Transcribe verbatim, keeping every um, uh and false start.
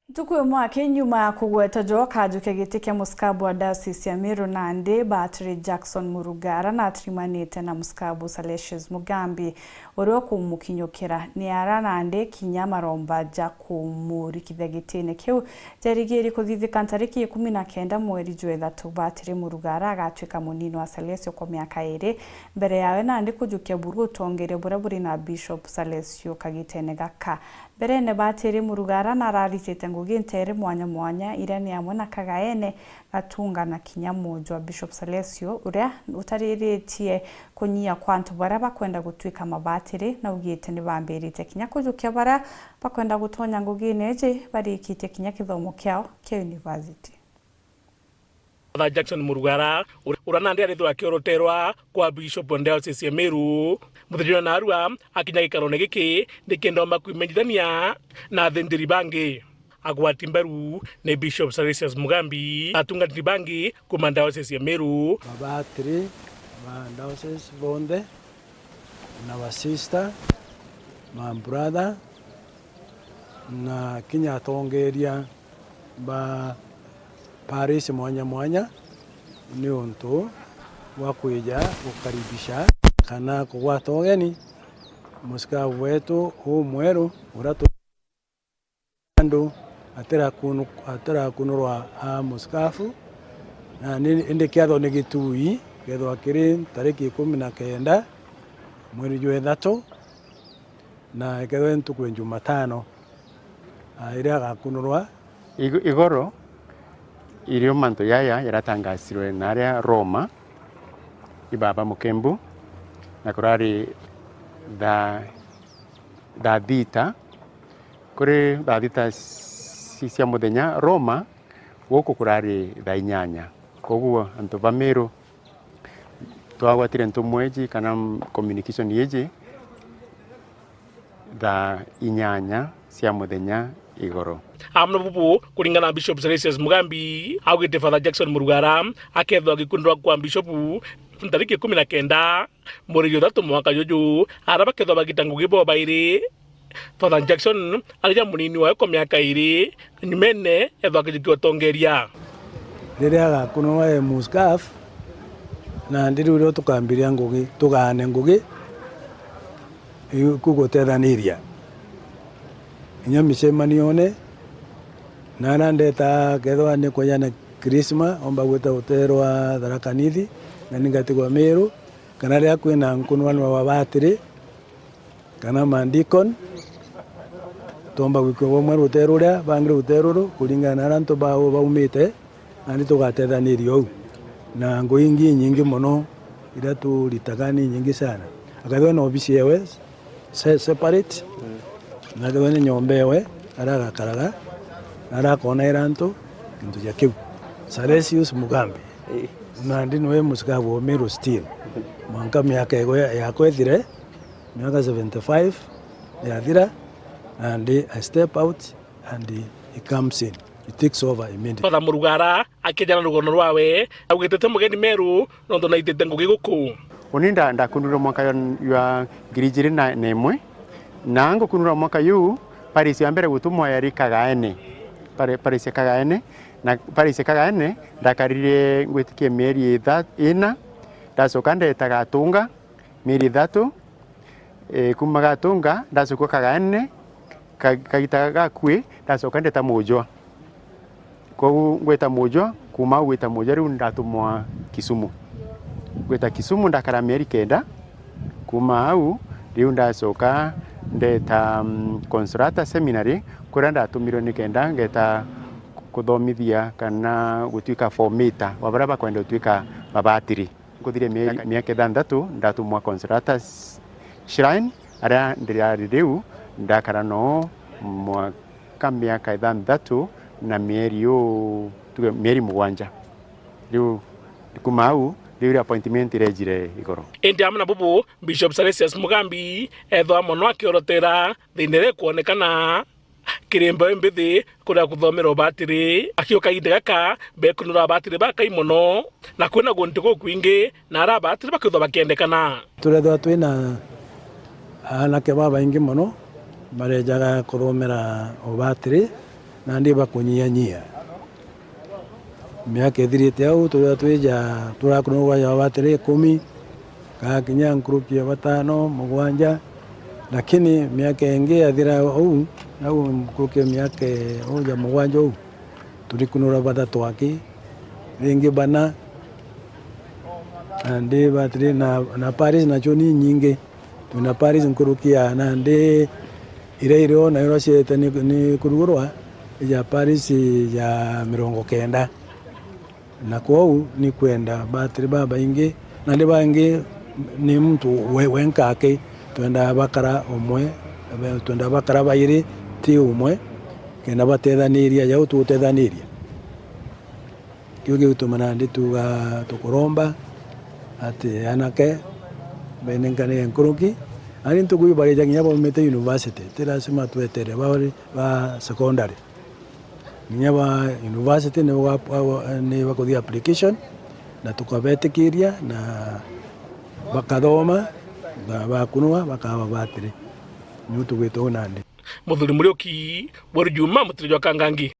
Ntuku imwe aki nyuma ya kugwetwa jo kajukia giti kia musikabu wa Diocese ya Meru nandi, Batiri Jackson Murugara natirimanite na musikabu Salesius Mugambi, uria ukumukinyukira. Ni ara nandi kinya maromba ja kumurikithia gitine kiu jarigiri kuthithika ntariki ikumi na kenda mweri jwa ithatu. Batiri Murugara agatwika munini wa Salesius kwa miaka iri, mbere yawe nandi kujukia buru utongeria buria buri na Bishop Salesius kagitene gaka. Mberene, Batiri Murugara nararitite ngugi nteere mwanya mwanya, iria ni amwe na Kagaene, Gatunga na kinya Mujwa. Bishop Salesius, uria utariritie kunyia kwa antu baria bakwenda gutwika mabatiri, naugite ni bambirite kinya kujukia baria bakwenda gutonya ngugine iji barikitie kinya kithomo kiao kia university. Father Jackson Murugara, ur-, uria nandi arithirwa akioroterwa kwa Bishop wa Diocese ya Meru, muthenya jwa narua akinya gikarone giki nikenda omba kwimenyithania na athinjiri bangi. Agwati mbaru ni Bishop Salesius Mugambi, atungatiri bangi kuma Diocese ya Meru. Mabatiri ma diocese bonthe, na ba sister, ma brother, na kinya atongeria ba parish mwanya mwanya, ni untu bwa kwija gukaribisha kana kugwata ugeni musikafu wetu umweru uria tu-, andu atirakunu-, atirakunurwa a musikafu, na ni, indi kiatho ni gitui, kethwa kiri tariki ikumi na kenda mweri jwa ithatu, na ikethwa ni ntuku ya Jumatano, a, iria agakunurwa. Ig-, igoro irio mantu yaya yaratangasirwe na aria Roma, i baba Mukembu, na kurari thaa, thaa thita, kuri thaa thita ci-, cia muthenya Roma, guku kurari thaa inyanya. Koguo antu ba Meru twagwatire ntumwa iji kana communication iji thaa inyanya cia muthenya igoro. Amwe bubu, kuringana na Bishop Salesius Mugambi, augite Father Jackson Murugara akethwa agikundwa kwa Bishop ntariki ikumi na kenda mweri jwa ithatu mwaka juju, ara bakethwa bagita ngugi bo bairi, Father Jackson arija munini wawe kwa miaka iri, nyumene ethwa akijukia utongeria. Riria agakunwa e musikafu, nandi riu rio tukambiria ngugi, tugaane ngugi, iu ku gutethaniria. Inya micemanione, na aria ndeta kethwa ni kwejana Krisma, omba gwita uterwa Tharaka Nithi, na ni ngatigwa Meru, kana riria kwina nkunwanwa wa batiri, kana ma deacon, twomba gwikua bamwe ruteru ruria, bangi ruteru ruru, kuringana na aria antu bao baumite, nandi tugatethaniria ou. Na ngugi ingi inyingi mono iria turitaga ni inyingi sana. Akethirwa na obisi ewe se-, separate, na akethirwa ni nyomba ewe, aria agakaraga, na aria akonaira antu gintu gia kiu. Salesius Mugambi, nandi niwe musikabu wa Meru still. Mwanka miaka igo ya-, yakwa ithire, miaka seventy-five yathira, and I step out and he comes in. He takes over immediately. Father Murugara akejana rugono rwawe, augite ti mugeni Meru nontu naitite ngugi guku. Uni nda-, ndakunirwe mwaka jwa, jwa ngiri ijiri na, na imwe, na ngukunirwa mwaka juu, parish ya mbere gutumwa yari Kagaene. Pari-, parish ya Kagaene, na parish ya Kagaene ndakarire ngwitikia mieri itha-, ina, ndacoka ndeta Gatunga, mieri ithatu, e, kuma Gatunga, ndacoka Kagaene, ka-, kagita gakui, ndacoka ndeta Mujwa. Kogu ngweta Mujwa, kuma au gwita Mujwa, riu ndatumwa Kisumu. Ngwita Kisumu, ndakara mieri kenda. Kuma au, riu ndacoka ndeta, mm, Consolata Seminary, kuria ndatumirwe nikenda ngeta kuthomithia kana gutuika formator wa baria bakwenda gutuika mabatiri. Nkuthirie mie-, miaka ithanthatu ndatumwa Consolata's Shrine, aria ndirari riu ndakara noo mwaka miaka ithanthatu na mieri uu, tuge mieri mugwanja. Riu kuma au, riu ri appointment irejire igoro. Indi amwe na bubu, Bishop Salesius Mugambi ethwa mono akiorotera thiina iria ikwonekana kiri mbeu mbithi kuria kuthomera ubatiri. Akiuka kagiita gaka, bekunura abatiri bakai mono, na kwina guntu gukwingi, na ara abatiri bakithwa bakiendekana. Turethwa twina aanake babaingi mono barejaga kuthomera ubatiri, nandi bakunyianyia. Miaka ithirite au, turia twija turakunurwa ja batiri ikumi, gakinya nkuruki ya batano, mugwanja, lakini miaka ingi yathira au, au nkuruki ya miaka au ja mugwanja au, turikunura bathatu aki, ringi bana, nandi batiri na, na parish nacio ni nyingi. Twina parish nkuruki ya nandi iria irio nairwa ciete ni, ni kurugurwa ija parish ya mirongo kenda. Na kwou ni kwenda batiri babaingi, nandi bangi ni muntu we, wenka aki, twenda bakara umwe, twenda bakara bairi ti umwe, kenda batethaniria jau tugutethaniria. Kiu gigutuma nandi tuga tukuromba ati anake benenkanire nkuruki, ari ntuku iu barija kinya baumite university, ti lazima twetere ba, ba secondary. Kinya ba university ni ba, ba, ni bakuthii application na tukabetikiria na bakathoma na bakunwa bakaba batiri. Niu tugwite uu nandi. Muthuri Muriuki, Weru Juma, mutiri jwa Kangangi.